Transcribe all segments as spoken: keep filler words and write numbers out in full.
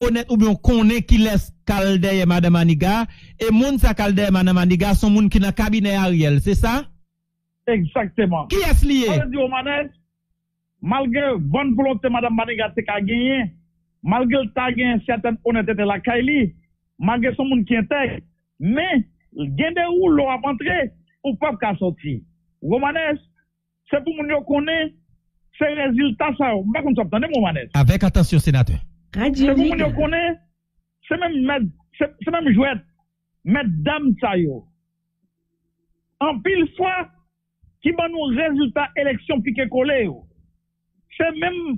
onèt oubyen w konnen kilès k al dèyè madan Maniga, e moun sa k al dèyè madan Maniga se yon moun ki nan kabinè Ariel, se sa? Egzakteman. Kiyès li ye? Sa vle di, Romanès, malgre bòn volonte madan Maniga te ka genyen, malgre l ta genyen sètèn onètete lakay li, malgre se yon moun ki entèg, men gen de woulo w ap antre, ou p ap ka sòti. Romanès, se pou moun yo konnen, se rezilta sa yo. M pa konn si w ap tande m, Romanès. Avèk atansyon, senatè. Se pou moun yo konnen, se menm mèt, se, se menm jwèt mèt dam sa yo, anpil fwa, ki ban nou rezilta eleksyon pike kole yo. Se menm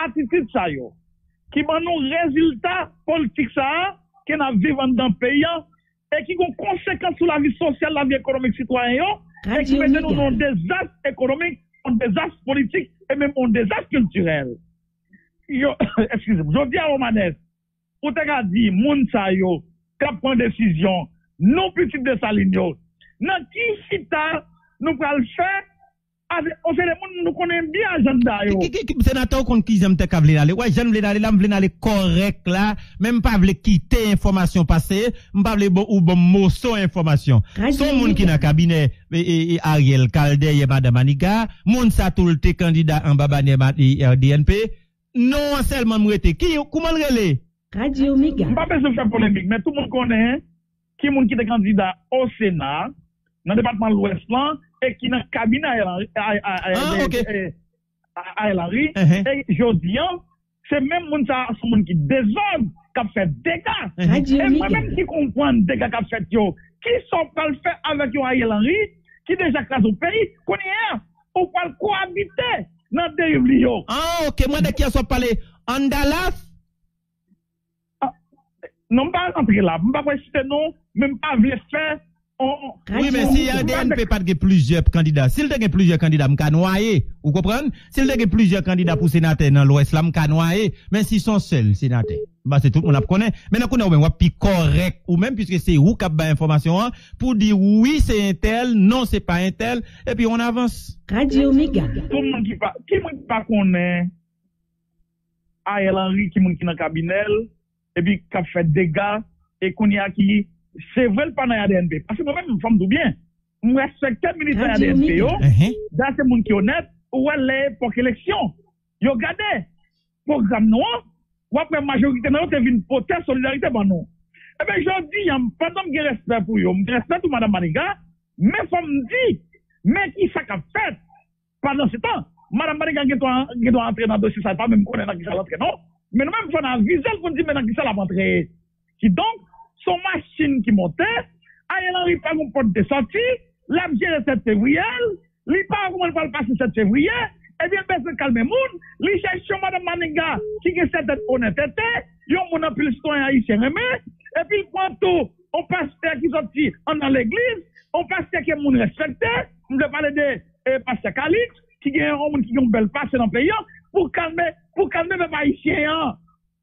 atitid sa yo ki ban nou rezilta politik sa a ke n ap viv anndan peyi a e ki gon konsekans sou lavi sosyal, lavi ekonomik sitwayen yo, e ki mete nou nan yon dezas ekonomik, yon dezas politik e menm yon dezas kiltirèl. Yo, eskize m, jodi a, Romanès, ou te ka di moun sa yo k ap pran desizyon, nou pitit Desalin yo, nan ki chita nou pral fè avèk yon seri de moun nou konnen byen ajanda yo? Ki, ki, ki, senatè, ou konn kijan m te ka vle n ale. Ou wè, jan m vle n ale la, m vle n ale kòrèk la, men m pa vle kite enfòmasyon pase, m pa vle bon, ou ban m moso enfòmasyon. Se yon moun ki nan kabinè e, e, e Ariel k al dèyè madan Maniga, moun sa tou l te kandida anba banè ma- e, e, D N P, non an sèlman m rete. Ki, kouman l rele? Radyo Mega. M pa bezwen fè polemik, men tout moun konnen ki moun ki te kandida o Sena nan depatman Lwès lan e ki nan kabinè Ariel Henry, a, a, a, Ah, de- ok. e, a- Ariel Henry. Ehe. E jodi an, se menm moun sa a, se moun ki dezòd, k ap fè dega. Ehe. Radyo E mwen Mega. menm ki konprann dega k ap fèt yo, ki sa w pral fè avèk yon Ariel Henry ki deja kraze yon peyi? Kounye a, ou pral koabite nan deriv li yo. Ah, ok. Mwen de kiyès w ap pale? Ann Dallas? Ah, non, m pa rantre la. M pa pral site non, men m pa vle fè on, on, Wi, men si D N P pa t gen plizyè kandida, si l te gen plizyè kandida, m ka nwaye. Ou konprann? Si l te gen plizyè kandida pou senatè nan Lwès la, m ka nwaye. Men si se yon sèl senatè, m panse tout moun ap konnen. Men nan kounye a, ou menm, w ap pi kòrèk ou menm, piske se ou k ap bay enfòmasyon an, pou di wi, se entèl, non, se pa entèl, epi on avans. Radyo Mega. Tout moun ki pa, ki moun ki pa konnen Ariel Henry, ki moun ki nan kabinè l, epi k ap fè dega, e kounye a ki, se vre l pa nan A D N P. Paske mwen menm, fò m di w byen, m respekte militan A D N P yo, Ehe. dayè se moun ki onèt, ou wè lè epòk eleksyon, yo gade pwogram nou an, w ap wè majorite nan yo te vin pote solidarite ban nou. Ebyen, jodi a, pandan m gen respè pou yo, m gen respè pou madan Maniga, men fò m di, men ki sa k ap fèt. Pandansetan, madan Maniga gen dwa, gen dwa antre nan dosye sa, l pa menm konnen nan kisa l antre non. Men nou menm fò n avize l pou n di men nan kisa l ap antre. Kidonk, se yon machin ki monte, Ariel Henry pa gen pòt de sòti, l ap jere sèt fevriye l, li pa wè kòman l pral pase sèt fevriye, ebyen l bezwen kalme moun, li chèche yon madan Maniga ki gen sèten onètete, yon moun anpil sitwayen ayisyen renmen, epi l pran tou yon pastè ki sòti anndan legliz, yon pastè ke moun respekte, m vle pale de e pastè Calixte, ki gen yon moun ki gen yon bèl pase nan peyi an, pou kalme, pou kalme pèp ayisyen an.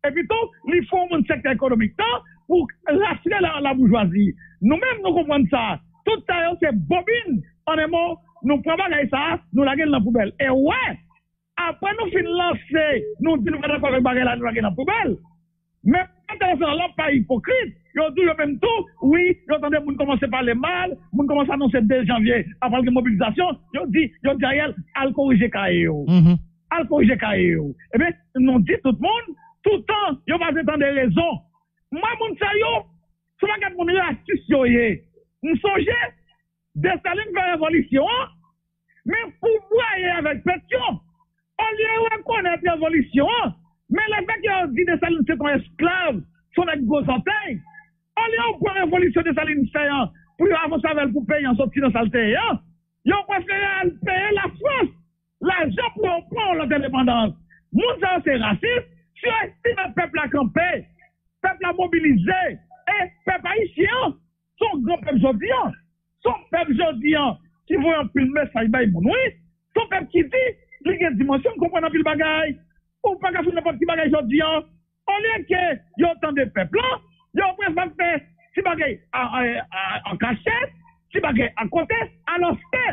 Epi tou, li fè yon moun sektè ekonomik tan pou rasire la, laboujwazi. Nou menm, nou konprann sa. Tout sa yo se bobin. An en mo, nou pran bagay sa, nou lage l nan poubèl. E wè, apre nou fin lanse, nou di nou pa dakò avèk bagay la, nou lage nan poubèl. Men entènasyonal la pa ipokrit. Yo di yo menm tou, wi, yo tande moun kòmanse pale mal, moun kòmanse anonse de janvye, ap pral gen mobilizasyon, yo di, yo di Ariel, al korije kaye yo. Al korije kaye yo. Ebyen, nou di tout moun, toutan yo pa vle tande rezon. Mwen, moun sa yo, se yon pakèt moun rasis yo ye. M sonje, Desalin fè revolisyon an, men pouvwa ye avèk Petyon. Olye yo rekonèt revolisyon an, men lefètke yo di Desalin se yon esklav, se yon nèg gwo zòtèy, olye yo pran revolisyon Desalin fè an pou yo avanse avè l pou peyi an soti nan sa l te ye an, yo prefere al peye Lafrans lajan pou yo pran yon lòt endepandans. Moun sa yo se rasis, si yo estime pèp la kanpe, pèp la mobilize, e pèp ayisyen an, se yon gran pèp jodi an. Se yon pèp jodi an ki voye anpil mesaj bay moun, wi. Se yon pèp ki di li gen dimansyon, l konprann anpil bagay. Ou pa ka fè nenpòt ki bagay jodi an. Olye ke yo tande pèp la, yo prefere fè ti bagay a, a, a, an kachèt, ti bagay akote, alòske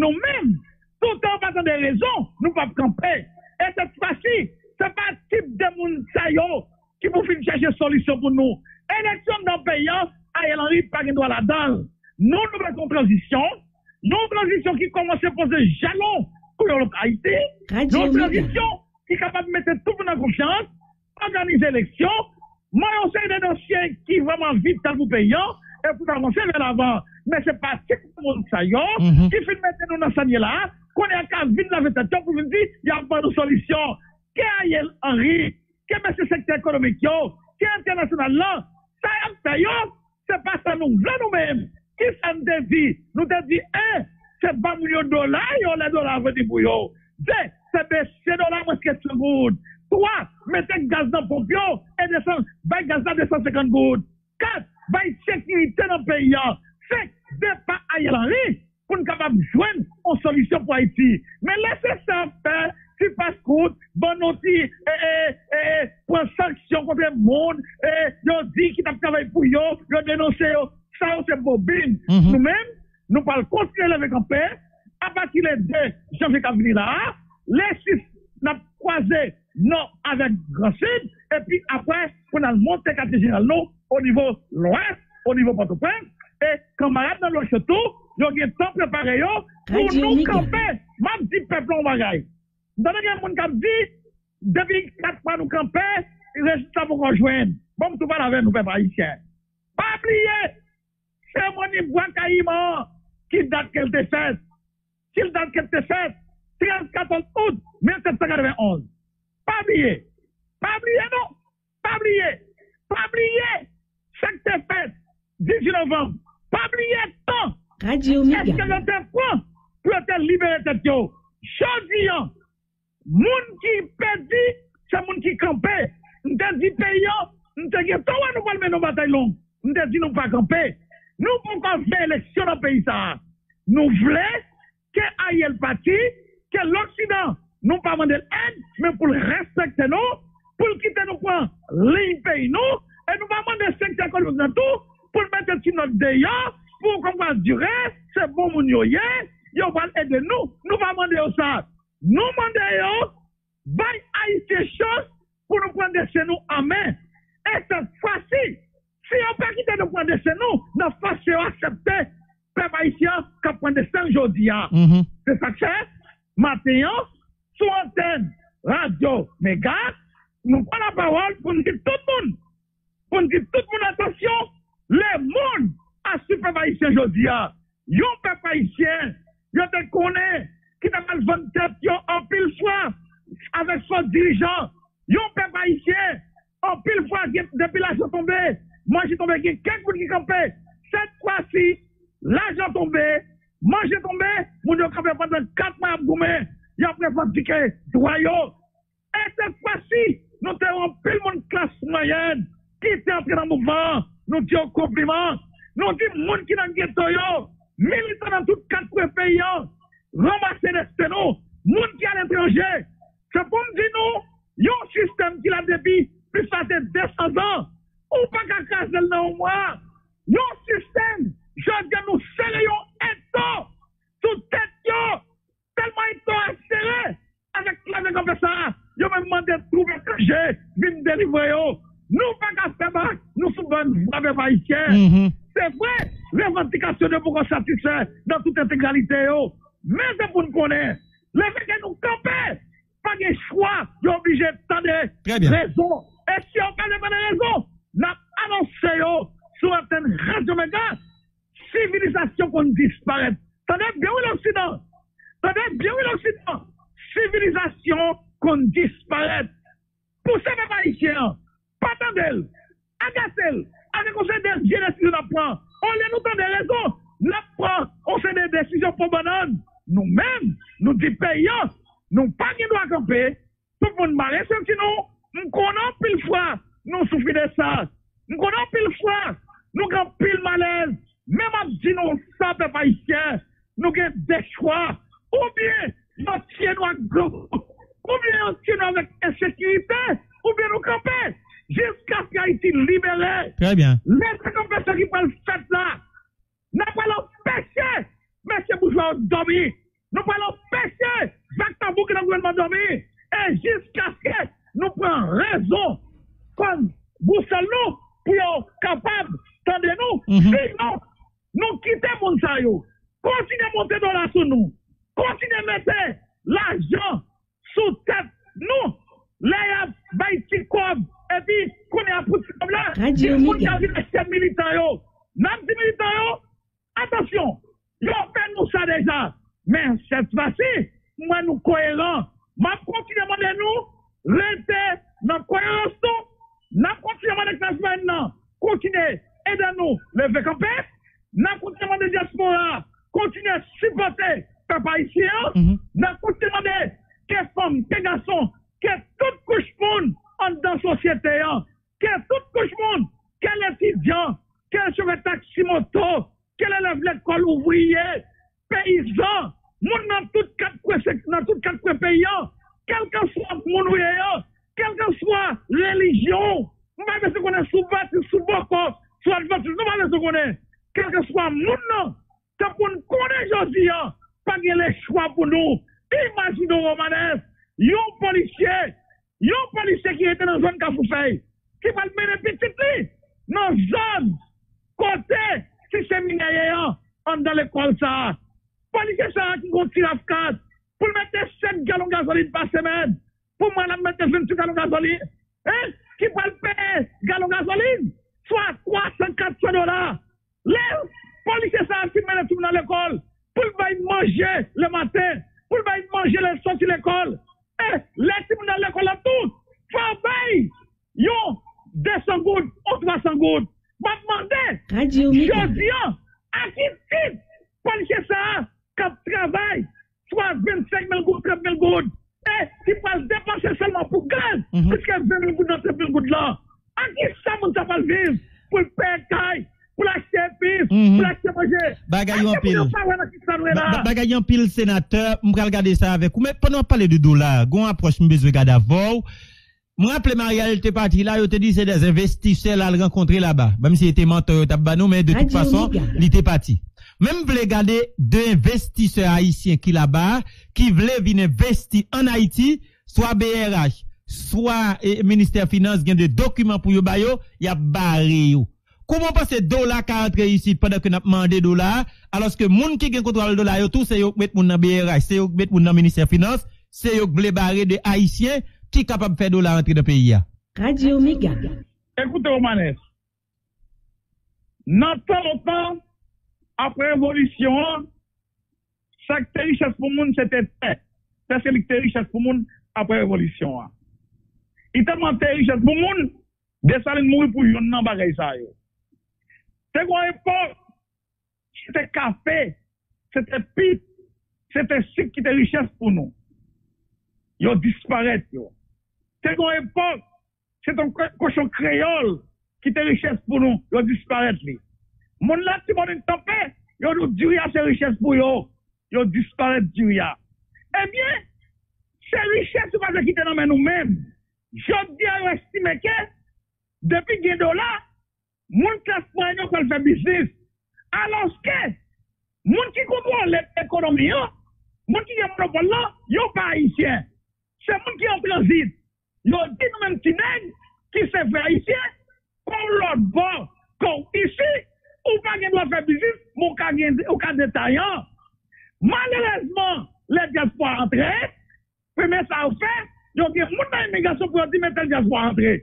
nou menm, toutan yo pa tande rezon, nou p ap kanpe. E sèt fwa si, se pa tip de moun sa yo ki pou fin chèche solisyon pou nou. Eleksyon nan peyi a, Ariel Henry pa gen dwa ladan l. Nou, nou bezwen yon tranzisyon, yon tranzisyon ki kòmanse poze jalon pou yon lòt Ayiti, yon tranzisyon ki kapab mete tout moun an konfyans, òganize eleksyon, mwen yon seri de dosye ki vrèman vital pou peyi an, e pou n avanse vè lavan. Men se pa ti moun sa yo ki fin mete nou nan sa n ye la a, kounye a ka vin lave tèt yo pou vin di y ap ban nou solisyon. Ke Ariel Henry, ke mesye sektè ekonomik yo, ke entènasyonal lan, sa y ap fè yo, se pa sa nou vle nou menm. Kisa n te di? Nou te di, en, se ba moun yo dola yo lè dola vini pou yo. De, se bese dola mwens ke san goud. Twa, mete gaz nan ponp yo e desann, bay gaz la de san senkant goud. Kat, bay sekirite nan peyi a. Senk, depa Ariel Henry pou n kapab jwenn yon solisyon pou Ayiti. Men lè se sa ap fè, ti pas kout, ban nou ti, e, e, e, e, pran sanksyon kont moun, e, yo di ki t ap travay pou yo, yo denonse yo. Sa yo se bobin. Nou menm, nou pral kontinye leve kanpe apati le de janvye k ap vini la a. Le sis, n ap kwaze Nò avèk Gran Sid, epi apre, pou n al monte katye jeneral nou, o nivo Lwès, o nivo Pòtoprens, e kanmarad nan Lwès yo tou, yo gentan prepare yo pou nou kanpe. M ap di pèp la yon bagay. M tande gen moun k ap di, depi kat mwa nou kanpe, rezilta poko jwenn. Bon, m tou pale avè nou, pèp ayisyen. Pa bliye, seremoni Bwa Kayiman an, ki dat ke l te fèt? Ki dat ke l te fèt? Trèz, katòz out mil sèt san katrevenn onz. Pa bliye. Pa bliye non. Pa bliye. Pa bliye sa k te fèt dizuit novanm. Pa bliye tan èske yo te pran pou yo te libere tèt yo. Jodi an, moun ki pèdi, se moun ki kanpe. M te di peyi an, m te gentan wè nou pral mennen yon batay long. M te di nou pa kanpe. Nou poko fè eleksyon nan peyi sa a. Nou vle ke Ariel pati, ke loksidan, nou pa mande l èd, men pou l respekte nou, pou l kite nou pran liy peyi nou, e nou pa mande sektè ekonomik nan tou, pou l mete ti nòt deyò, pou konba dire, se bon moun yo ye, yo pral ede nou. Nou pa mande yo sa. Nou mande yo bay Ayisyen chans pou nou pran desten nou an men. E sèt fwa si, si yo pa kite nou pran desten nou, n ap fòse yo aksepte pèp ayisyen an k ap pran desten l jodi a. Se sa k fè, maten an, sou antèn Radyo Mega, nou pran lapawòl pou n di tout moun, pou n di tout moun atansyon, lemonn ap swiv pèp ayisyen jodi a. Yon pèp ayisyen, yo te konnen ki t ap al vann tèt yo anpil fwa avèk fo dirijan. Yon pèp ayisyen, anpil fwa, gen, depi lajan tonbe, manje tonbe, gen kèk moun ki kanpe. Sèt fwa si, lajan tonbe, manje tonbe, moun yo kanpe pandan kat mwa y ap goumen, y ap revandike dwa yo. E sèt fwa si, nou te wè anpil moun klas mwayèn ki te antre nan mouvman an, nou di yo konpliman. Nou di moun ki nan geto yo, militan nan tout kat kwen peyi an, ranmase desten nou, moun ki aletranje. Se pou m di nou, yon sistèm ki la depi plis pase de san zan, ou pa ka kraze l nan yon mwa. Yon sistèm, jodi a nou sere yon eto sou tèt yo, tèlman eto a sere, avèk lame kanpe sa a, yo menm mande twoup etranje vin delivre yo. Nou pa ka fè bak, nou sou bòn vwa pèp ayisyen. Se vre, revandikasyon yo poko satisfè nan tout entegralite yo. Men se pou n konnen, lefètke nou kanpe, pa gen chwa, yo oblije tande rezon. E si yo pa vle tande rezon, n ap anonse yo sou antèn Radyo Mega, sivilizasyon konn disparèt. Tande byen wi loksidan. Tande byen wi loksidan. Sivilizasyon konn disparèt. Pouse pèp ayisyen an, pa tande l, agase l avèk yon seri de vye desizyon n ap pran. Olye nou tande rezon, n ap pran yon seri de desizyon po bannann. Nou menm, nou di peyi an, nou pa gen dwa kanpe. Tout moun mare senti nou. M konnen anpil fwa nou soufri de sa. M konnen anpil fwa nou gen anpil malèz. Men m ap di nou sa, pèp ayisyen, nou gen de chwa. Oubyen yo tiye nou ak grangou, oubyen yo tiye nou avèk ensekirite, oubyen nou kanpe jiskaske Ayiti libere. Lè sa k ap fè sa ki pral fèt la, n ap pral anpeche mesye boujwa yo dòmi. Nou pral anpeche vakabon ki nan gouvènman dòmi. E jiskaske nou pran rezon. sispann bousòl nou pou yo kapab tande nou. Mhm. Sinon, nou kite moun sa yo kontinye monte dola sou nou, kontinye mete lajan sou tèt nou, lè y ap bay ti kòb, epi kounye a pou ti kòb la, gen moun k ap vin achte militan yo. N ap di militan yo, atansyon, yo fè nou sa deja. Men sèt fwa si, m wè nou koyeran. M ap kontinye mande nou rete nan koyerans nou. N ap kontinye mande klas mwayèn nan kontinye ede nou leve kanpe. N ap kontinye mande dyaspora kontinye sipòte pèp ayisyen an. Mhm. N ap kontinye mande ke fanm, ke gason, ke tout kouch moun anndan sosyete an, ke tout kouch moun, ke l etidyan, ke l chofè taksi moto, ke l elèv lekòl, ouvriye, peyizan, moun nan tout kat kwen sèk-, nan tout kat kwen peyi an, kèlkanswa moun ou ye an, kèlkanswa relijyon w. Nou pa bezwen konnen si w batis, si w bòkò, si w advantis, nou pa bezwen konnen. Kèlkanswa moun nan, tankou n konnen jodi a, pa gen lechwa pou nou. Imajine w, Romanès, yon polisye, yon polisye ki rete nan zòn Kafou Fèy, ki pral mennen pitit li nan zòn kote sisye minè ye an, anndan lekòl sa a. Polisye sa a ki gon ti rafkat pou l mete sèt galon gazolin pa semèn, pou mwen l ap mete venntuit galon gazolin, en, ki pral peye galon gazolin swa twa san, kat san dola. Lè polisye sa a fin mennen timoun nan lekòl, pou l bay manje lematen, pou l bay manje lè l soti lekòl, e lè timoun nan lekòl la tou, fò w bay yon de san goud, yon twa san goud. M ap mande, jodi an, a ki tit polisye sa a k ap travay swa vennsenk mil goud, trant mil goud, e ki pral depanse sèlman pou gaz, mhm, piske ven mil goud nan trant mil goud lan. A ki sa moun sa pral viv pou l peye kay, pou l achte epis, mhm, pou l achte manje? Bagay yo anpil. Eske moun yo pa wè nan ki sa nou ye la? Ba-, ba-, bagay yo anpil, senatè, m pral gade sa avèk ou. Men pandan w ap pale de dola, gon apwòch m bezwen gade avè w. M raple Mariel te pati la, yo te di se de envestisè l al rankontre laba. Menm si se te mantò yo t ap ba nou, men de tout fason, li te pati. Men m vle gade de envestisè ayisyen ki laba, ki vle vin envesti ann Ayiti, swa B R H, swa, e, Ministè Finans, gen de dokiman pou yo ba yo, y ap bare yo. Kouman w panse dola ka antre isit pandan ke n ap mande dola a, alòske moun ki gen kontwòl dola yo tou, se yo k met moun nan B R H, se yo k met moun nan Ministè Finans, se yo k vle bare de Ayisyen ki kapab fè dola antre nan peyi a? Radyo Mega. Ekoute, Romanès, nan tan lontan, apre revolisyon an, sa k te richès pou moun, se te tè. Tè se li k te richès pou moun apre revolisyon an. Li tèlman te richès pou moun, Desalin mouri pou youn nan bagay sa yo. Te gon epòk, se te kafe, se te pit, se te sik ki te richès pou nou. Yo disparèt yo. Te gon epòk, se te ko-, kochon kreyòl ki te richès pou nou, yo disparèt li. Moun Latibonit kanpe, yo di w diri a se richès pou yo, yo disparèt diri a. Ebyen, se richès yo pa vle kite nan men nou menm. Jodi a, yo estime ke depi gen dola, moun klas mwayèn yo pral fè biznis. Alòske, moun ki kontwole ekonomi an, moun ki gen monopòl lan, yo pa ayisyen. Se moun ki an tranzit. Yo di nou menm ti nèg ki se vrè ayisyen, kon lòt bò, kon isi, ou pa gen dwa fè biznis, men ou ka gen, ou ka detayan. Malerezman, lè dyaspora antre, premye sa yo fè, yo gen moun nan imigrasyon pou yo di men tèl dyaspora antre.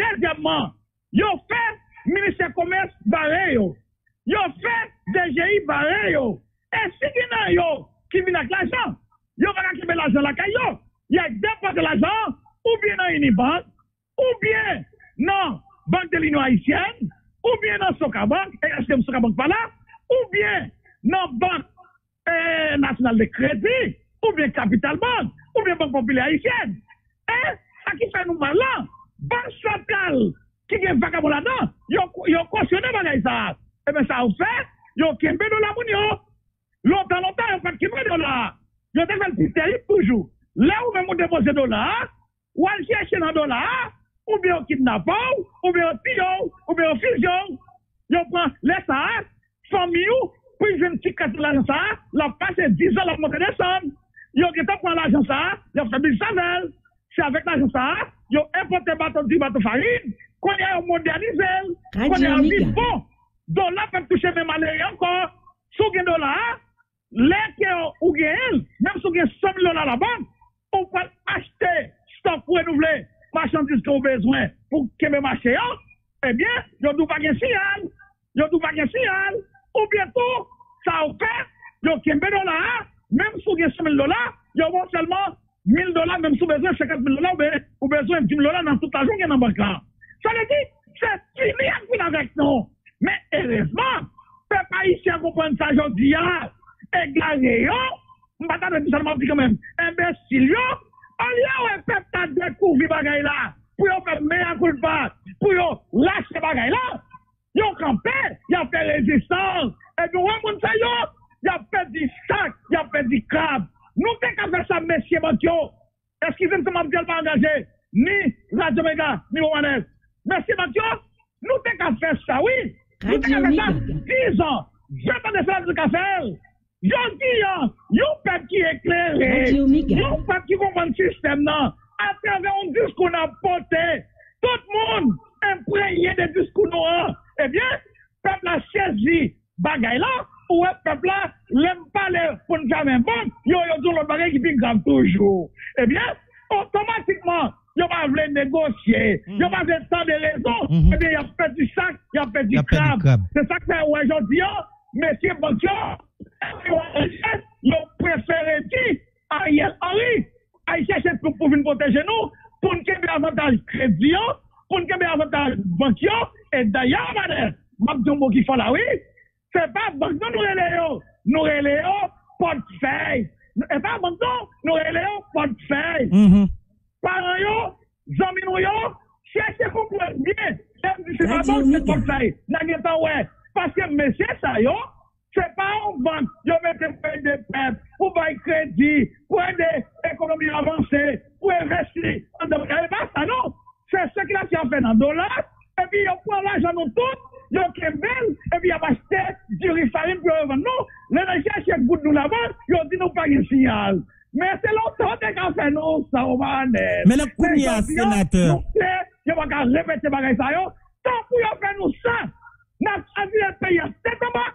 Dezyèmman, yo fè ministè komès bare yo. Yo fè D G I bare yo. E si gen nan yo ki vin ak lajan, yo pa ka kenbe lajan lakay yo. Y a depanse lajan an oubyen nan Unibank, oubyen nan Bank de l'Union Haïtienne, oubyen nan Sokabank, e èske Sokabank pa la, oubyen nan Bank eh, National de Crédit, oubyen Capital Bank, oubyen Bank Popilè Ayisyèn. E sa ki fè nou mal lan, Bank Santral ki gen vagabon ladan, yo, yo kosyone bagay sa a. Ebyen, sa yo fè, yo kenbe dola moun yo. Lontan, lontan, yo pa t kenbe dola a. Yo te fè l pi terib toujou. Lè ou menm ou depoze dola a, w al chèche nan dola a, oubyen yo kidnape w, oubyen yo tiye w, oubyen yo fizye w. Yo pran lè sa a, fanmi w, pou l jwenn ti kras nan lajan sa a, l ap pase diz an, l ap monte desann. Yo gentan pran lajan sa a, y ap fè biznis avè l. Se avèk lajan sa a, yo enpòte bato diri, bato farin, kounye a yo modènize l, kounye a l vin bon. Dola p ap touche men malere ankò. Si w gen dola a, lè ke ou genyen l, menm si w gen san mil dola labank, ou pral achte stòk pou renouvle machandiz ke w bezwen pou kenbe mache an, ebyen, yo di w pa gen siyal, yo di w pa gen siyal, oubyen tou, sa yo fè, yo kenbe dola a, menm si w gen san mil dola, yo ba w sèlman mil dola, menm si w bezwen senkant mil dola, oubyen ou bezwen di mil dola nan tout lajan w gen nan bank la. Sa vle di, se fini ak vin avèk nou. Men erezman, pèp ayisyen an konprann sa jodi a. Egare yo, m pa ta dwe di sa, m ap di kanmenm, enbesil yo, olye yo wè pèp la dekouvri bagay la, pou yo fè mea culpa, pou yo rache bagay la, yo kanpe, y ap fè rezistans. Epi w wè moun sa yo, y ap pèdi sak, y ap pèdi krab. Nou te ka fè sa, mesye bank yo. Eskize m, sa m ap di a pa angaje ni Radyo Mega, ni Romanès. Mesye bank yo, nou te ka fè sa, wi. Nou te ka fè sa dizan, venntan de sa, nou te ka fè l. Jodi a, yon pèp ki eklere, yon pèp ki konprann sistèm nan, atravè yon diskou n ap pote, tout moun enprenye de diskou nou an, ebyen, pèp la sezi bagay la, ou wè pèp la, lè m pale pou n fèmen bank, yo, yo di yon lòt bagay ki pi grav toujou. Ebyen, otomatikman, yo pa vle negosye, yo pa vle tande rezon, ebyen, y ap pèdi sak, y ap pèdi krab. Se sa k fè, ou wè, jodi a, mesye bank yo, yo prefere di Ariel Henry, al chèche twoup pou vin pwoteje nou, pou n kenbe avantaj kredi an, pou n kenbe avantaj bank yo, e dayè, Manèl, m ap di yon mo ki fò la, wi, se pa bank non nou rele yo, nou rele yo pòtfèy. E pa bank non, nou rele yo pòtfèy. Paran yo, zanmi nou yo, chèche konprann byen. Lè m di se pa bank, se pòtfèy. N a gentan wè. Paske mesye sa yo, se pa yon bank yo mete pou ede pèp, pou bay kredi, pou ede ekonomi an avanse, pou envesti anndan bagay. E pa sa non. Se sikilasyon ap fè nan dola, epi yo pran lajan nou tout, yo kenbe l, epi y ap achte diri, farin pou yo revann nou. Lè n al chèche goud nou labank, yo di nou pa gen siyal. Men se lontan yo te ka fè nou sa, Romanès. Men nan kounye a, senatè, nou klè, yo pa ka repete bagay sa yo. Tan pou yo fè nou sa, n ap chwazi lè peyi a tèt anba,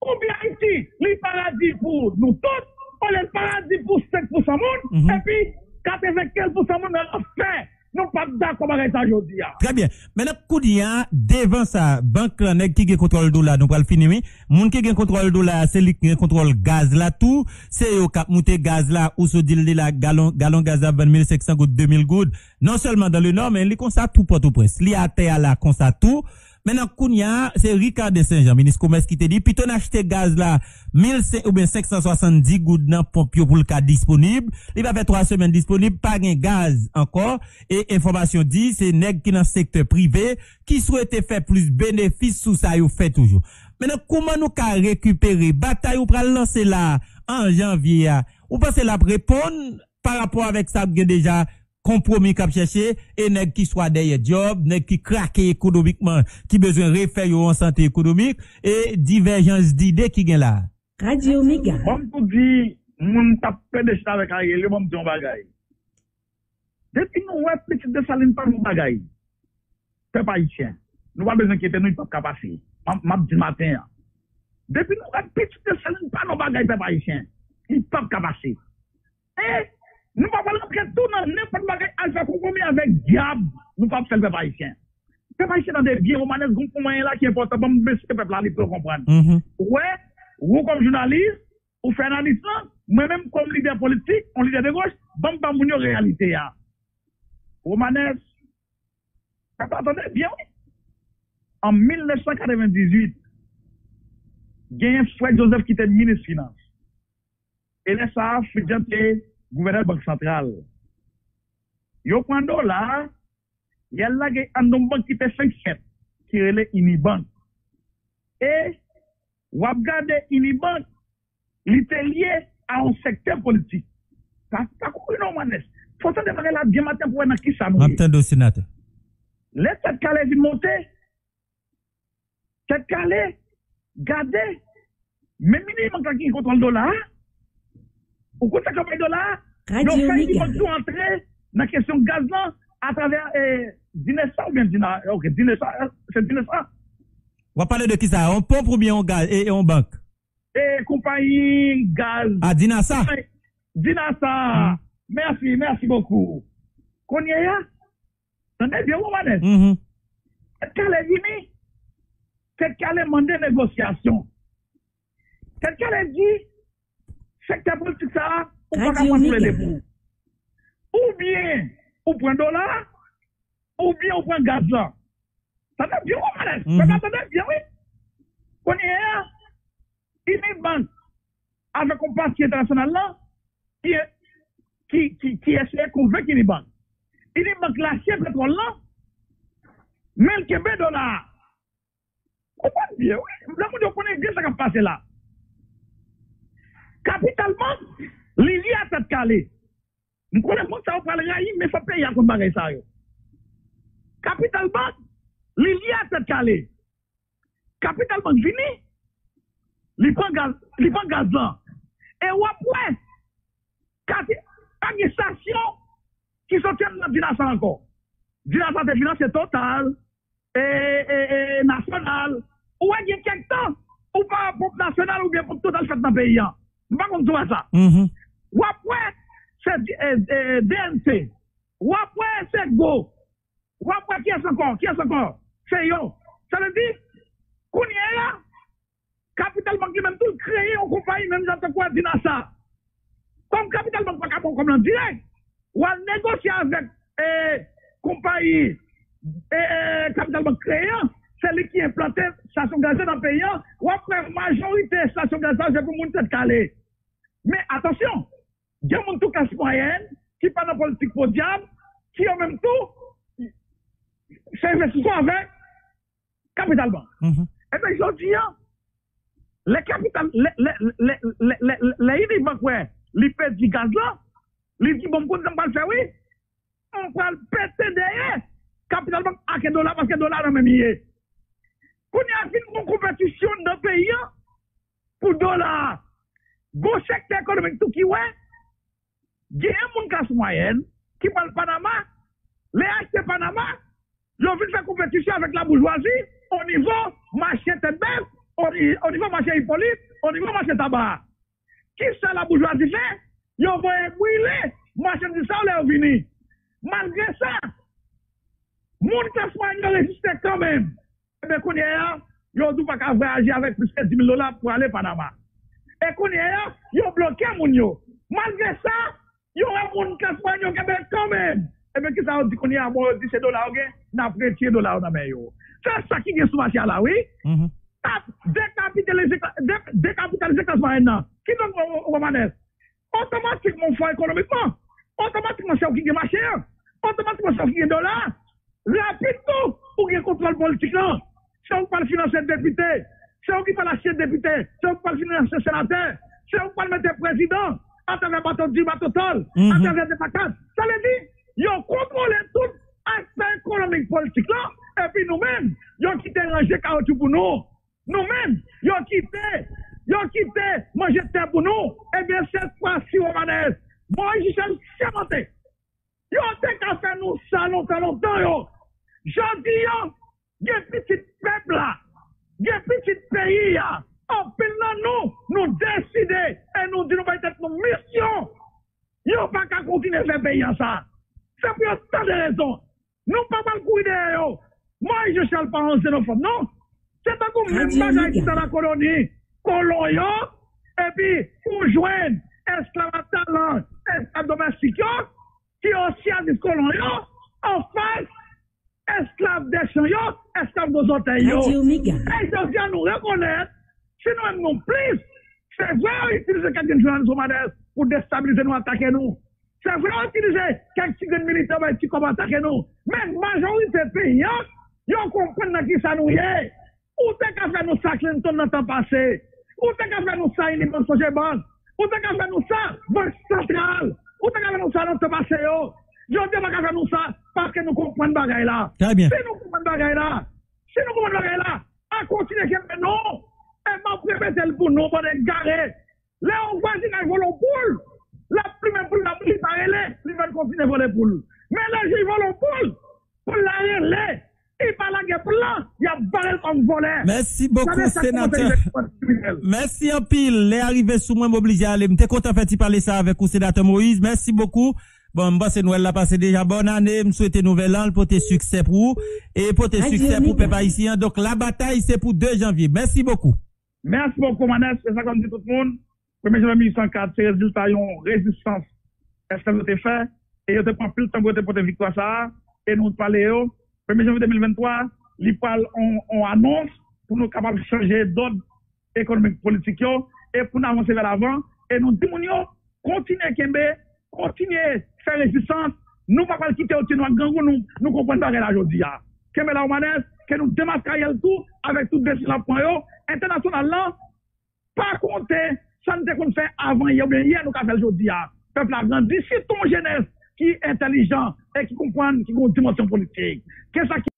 oubyen Ayiti, li paradi pou nou tout, olye l paradi pou senk pousan moun, epi katrevenkenz pousan moun nan lanfè. Nou p ap dakò bagay sa jodi a. Trè byen. Men nan kounye a, devan sa, bank lan, nèg ki gen kontwòl dola, nou pral fini, wi. Moun ki gen kontwòl dola a, se li ki gen kontwòl gaz la tou. Se yo k ap moute gaz la, ou sot di l de la, galon, galon gaz la ap vann mil senk san goud, de mil goud. Non sèlman dan le nò, men li konsa tou Pòtoprens. Li atè a la konsa tou. Men nan kounye a, se Ricardin Saint Jean, minis komès, ki te di, pito n achte gaz la mil senk oubyen senk san swasanndis goud nan ponp yo pou l ka disponib. Li pa fè twa semèn disponib, pa gen gaz ankò. E enfòmasyon di, se nèg ki nan sektè prive ki swete fè plis benefis sou sa yo fè toujou. Men nan kouman nou ka rekipere batay ou pral lanse la an janvye a, ou panse l ap reponn pa rapò avèk sa k gen deja, konpwomi k ap chèche, e nèg ki swa dèyè djòb, nèg ki krake ekonomikman, ki bezwen refè yo an sante ekonomik, e divèjans dide ki gen la a? Radyo Mega. Ban m tou di moun k ap plede chita avèk Ariel yo, ban m di yon bagay. Depi nou wè pitit Desalin pa nou bagay, pèp ayisyen, nou pa bezwen enkyete nou, li p ap ka pase. M ap, m ap di maten an. Depi nou wè pitit Desalin pa nou bagay, pèp ayisyen, li p ap ka pase. E nou pa pral rantre tou nan nenpòt bagay, al fè konpwomi avèk dyab, nou p ap fè l, pèp ayisyen. Pèp ayisyen, tande byen, Romanès, gon pwen mwen la ki enpòtan, ban m esplike pèp la, li pou yo konprann. Ou wè, ou kòm jounalis, ou fè analiz lan, mwen menm kòm lidè politik, yon lidè de goch, ban m ba moun yo reyalite a. Romanès, pèp la, tande byen, wi. An mil nèf san katrevendizuit, genyen Fred Joseph ki te minis finans. E lè sa a, Fritz Jean te gouvènè Bank Santral. Yo pran dola a, y al lage anndan yon bank ki te fenk fèt, ki rele Unibank. E w ap gade Unibank, li te lye a yon sektè politik. Pa, pa kouri non, Manès. Fò w tande bagay la byen maten pou w wè nan kisa nou ye. M ap tande w, senatè. Lè Tèt Kale vin monte, Tèt Kale, gade, menm Unibank la ki gen kontwòl dola a, ou konn sa k ap bay dola a, yo fè Unibank tou antre nan kesyon gaz lan, atravè eh, Dinesa oubyen Dina, ok, Dinesa, eh, se Dinesa. W ap pale de kisa? Yon ponp oubyen yon gaz e yon bank? E konpayi gaz. A Dinasa? Dinasa. Mèsi, mèsi bokou. Kounye a, tande byen, Romanes. Tèt kale vini. Tèt kale mande negosyasyon. Tèt kale di, sektè politik sa a, ou pa ka pran tou le de pou ou. Oubyen ou pran dola, oubyen ou pran gaz lan. Tande byen, Romanes. Pèp la tande byen, wi. Kounye a, Unibank avèk yon pati entènasyonal lan ki, ki, ki, ki eseye konvenk Unibank. Unibank lache petwòl lan, men l kenbe dola a. Ou konn byen, wi. Lemonn yo konnen byen sa k ap pase la. Kapital Bank, li li a tèt kale. M konnen moun sa yo pral rayi, men fò peyi a konn bagay sa yo. Kapital Bank, li li a tèt kale. Kapital Bank vini, li pran gaz, li pran gaz lan. E w ap wè, kati, pa gen estasyon ki soti anndan Dinasa ankò. Dinasa te finanse Total, e, e, e, Nasyonal. Ou wè gen kèk tan, ou pa wè ponp Nasyonal oubyen ponp Total fèt nan peyi an. M pa konn si w wè sa. W ap wè, se e, e, D N C. W ap wè, se Go. W ap wè kiyès ankò, kiyès ankò? Se yo. Sa vle di, kounye a, Kapital Bank li menm tou l kreye yon konpayi menm jan tankou Dinasa. Kòm Kapital Bank pa ka ba w kòb lan dirèk, w al negosye avèk e, konpayi e, e, Kapital Bank kreye an, se li ki enplante estasyon gaz yo nan peyi an, w ap wè majorite estasyon gaz sa yo se pou moun tèt kale. Men atansyon, gen moun tou klas mwayèn ki pa nan politik podyab, ki yo menm tou se envestisè avèk Kapital Bank. Ebyen, jodi a, lè Kapital, lè, lè, lè, lè, lè, lè Unibank wè li pèdi gaz lan, li di, bon, m konn sa m pral fè, wi. M pral pete dèyè Kapital Bank ak dola, paske dola nan men m ye. Kounye a, vin gon konpetisyon nan peyi an pou dola a. Gon sektè ekonomik tou ki wè, genyen moun klas mwayèn ki pral Panama, lè achte Panama, yo vin fè konpetisyon avèk laboujwazi o nivo mache Tèt Bèf, o ni-, o nivo mache Ipolit, o nivo mache Taba. Kisa laboujwazi fè? Yo voye brile machandiz sa yo lè yo vini. Malgre sa, moun klas mwayèn yo reziste kanmenm. Ebyen, kounye a, yo di w pa ka vwayaje avèk plis ke dis mil dola pou ale Panama. E kounye a, yo bloke moun yo. Malgre sa, yo wè moun klas mwayèn yo kenbe kanmenm. Ebyen, kisa yo di kounye a? Bon, yo di se dola yo gen, n ap retire dola yo nan men yo. Se sa ki gen sou mache a la, wi. Ap dekapitalize, de-, dekapitalize klas mwayèn nan. Kidonk, Romanes, otomatikman w fò ekonomikman. Otomatikman se ou ki gen mache an. Otomatikman se ou ki gen dola a. Rapid tou, ou gen kontwòl politik lan. Se ou k pral finanse depite. Se ou ki pral achte depite. Se ou k pral finanse senatè. Se ou k pral mete prezidan atravè bato di, bato tòl, atravè de makat. Sa vle di, yo kontwole tout aspè ekonomik politik lan. Epi nou menm, yo kite ranje kawotchou pou nou. Nou menm, yo kite, yo kite manje tè pou nou. Ebyen, sèt fwa si Romanes, Moyiz Michel sèmante. Yo te ka fè nou sa lontan, lontan yo. Jodi a, gen pitit pèp la, gen pitit peyi a. Anpil nan nou, nou deside e nou di nou bay tèt nou misyon. Yo pa ka kontinye fè peyi a sa. Se pou yo tande rezon. Nou pa pral kouri dèyè yo. Moyiz Michel pa yon zenofòb, non. Se tankou menm bagay ki t an lakoloni, kolon yo, epi ou jwenn esklav a talan, esklav domèstik yo, ki yo sèvis kolon yo, anfas esklav dèchan yo, esklav gwo zòtèy yo. E jodi a nou rekonèt, si nou menm nou plis, se vre yo itilize kèk grenn jounalis Romanes pou destabilize nou, atake nou. Se vre yo itilize kèk ti grenn militan bay ti kòb atake nou. Men majorite peyi a, yo konprann nan kisa nou ye. Ou te ka fè nou sa Clinton nan tan pase. Ou te ka fè nou sa Unibank Sogebank. Ou te ka fè nou sa Bank Santral. Ou te ka fè nou sa nan tan pase yo. Jodi a pa ka fè nou sa paske nou konprann bagay la. Si nou konprann bagay la, si nou konprann bagay la, a kontinye kenbe nou. E m ap repete l pou nou, bann egare. Lè yon vwazinay vòlè yon poul, l ap plimen poul la, li pa rele, li mèt kontinye vòlè poul. Men lè jij vòlò poul, poul la rele, li pa lage poul la, y ap bare l kòm vòlè. Mèsi bokou, senatè. Mèsi anpil. Lè a rive sou mwen, m oblije ale. M te kontan fè ti pale sa avèk ou, senatè Moïse. Mèsi bokou. Bon, m panse Nwèl la pase deja. Bòn ane, m swete nouvèl an, l pote siksè pou ou. E pote siksè pou pèp ayisyen an. Donk, labatay, se pou de janvye. Mèsi bokou. Mèsi bokou, Manès. Se sa k ap di tout moun. Premye janvye mil uit san kat, se rezilta yon rezistans èsklav yo te fè. E yo te pran anpil tan pou yo te pote viktwa sa a. E nou pale yo. Premye janvye de mil venntwa, li pral on, on anons pou nou kapab chanje dòd ekonomik politik yo. E pou n avanse vè lavan. E nou di moun yo, kontinye kenbe, kontinye fè rezistans. Nou pa pral kite yo tiye nou ak grangou, nou, nou konprann bagay la jodi a. Kenbe la, Manès, ke nou demaskaryèl tou, avèk tout desizyon n ap pran yo. Entènasyonal lan, pa konte sa n te konn fè avan yè oubyen yè, nou ka fè l jodi a. Pèp la grandi, sitou yon jenès ki entèlijan e ki konprann, ki gen yon dimansyon politik. Ke sa ki